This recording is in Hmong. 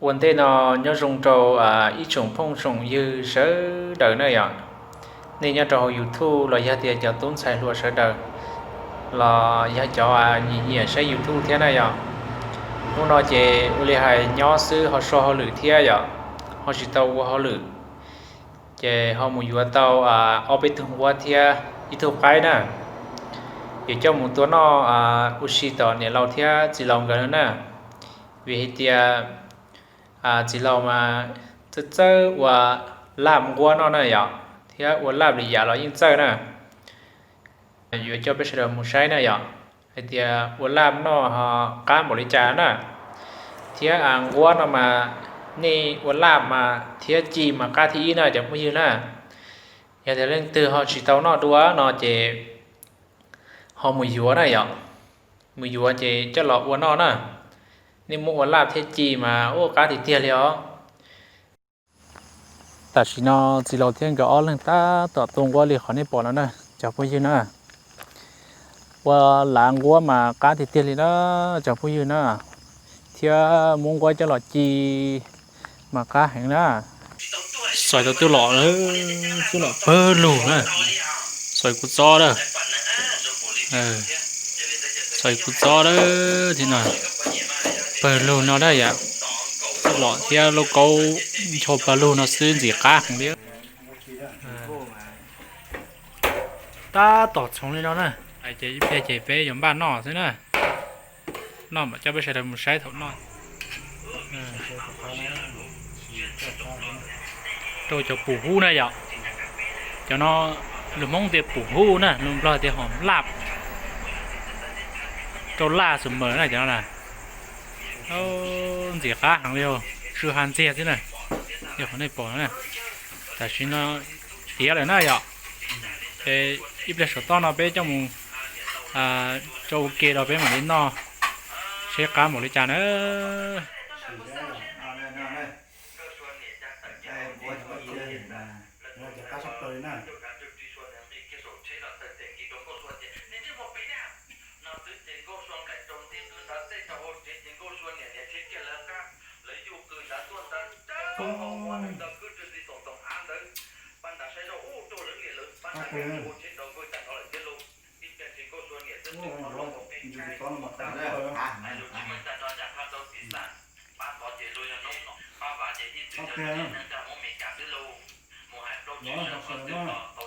Ua ntej no nyob zoo rau ib tsoom phooj tsoom ywg sawv daws na yom. Nej nyob rau hauv YouTube los yog tias cov tub ntxhais hluas sawv daws, los yog cov nyiam nyiam saib YouTube thiab na yom. Hnub no ces ua li hais nyob xwb ho so hauj lwm thiab yom, ho tsis tau ua hauj lwm, ces ho mus yuav tau ob peb tug nquab thiab ib tug qaib na. Yuav coj mus tua noj ua si tom niam laus thiab txiv laus nkawd na. Vim hais tias txiv laus mas txawj txawj ua laj nquab noj na yom, thiab ua laj li yam los yeej txawj na. Yuav coj peb sawv daws mus saib na yom, hais tias ua laj noj ho qab npaum li cas na. Thiab nquab no mas nej ua laj mas thiab ci mas qab thib ib na cov phooj ywg na. Yog tias leej twg ho tsis tau noj dua no ces ho mus yuav na yom, mus yuav ces coj los ua noj na. Nej muab ua laj thiab ci mas ua qab tiag tiag li os. Tam sim no txiv laus thiab nkawd ob leeg tab tom tua nquab li qhov nej pom no na cov phooj ywg na. Ua lav nquab mas qab tiag tiag li na cov phooj ywg na, thiab muab nquab coj los ci mas qab heev na. Xoim tau twb los, twb los pawg lug na. Xoim kuv txob a, xoim kuv txob a, pawg lug no na yom. Los thiab lauj kaub ncho pawg lug no xwb ntxim qab heev li. Tab tom txhoov li no na, ces ib pliag ces peb yuav npaj noj xwb na. Noj mam coj peb sawv daws mus saib thaum noj. Rau cov pum hub na yom. Cov no lus Hmoob tias pum hub na, lus Nplog tias hom laj. Rau laj xus mawm na cov no na. Ntxim qab heev li, tsw ha ntxiag xwb na. Yog qhov nej pom na, tam sim no tiav lawm na yom. Ces ib pliag saum toj no peb coj mus tso ua ke rau peb mam li noj, seb qab npaum li cas na.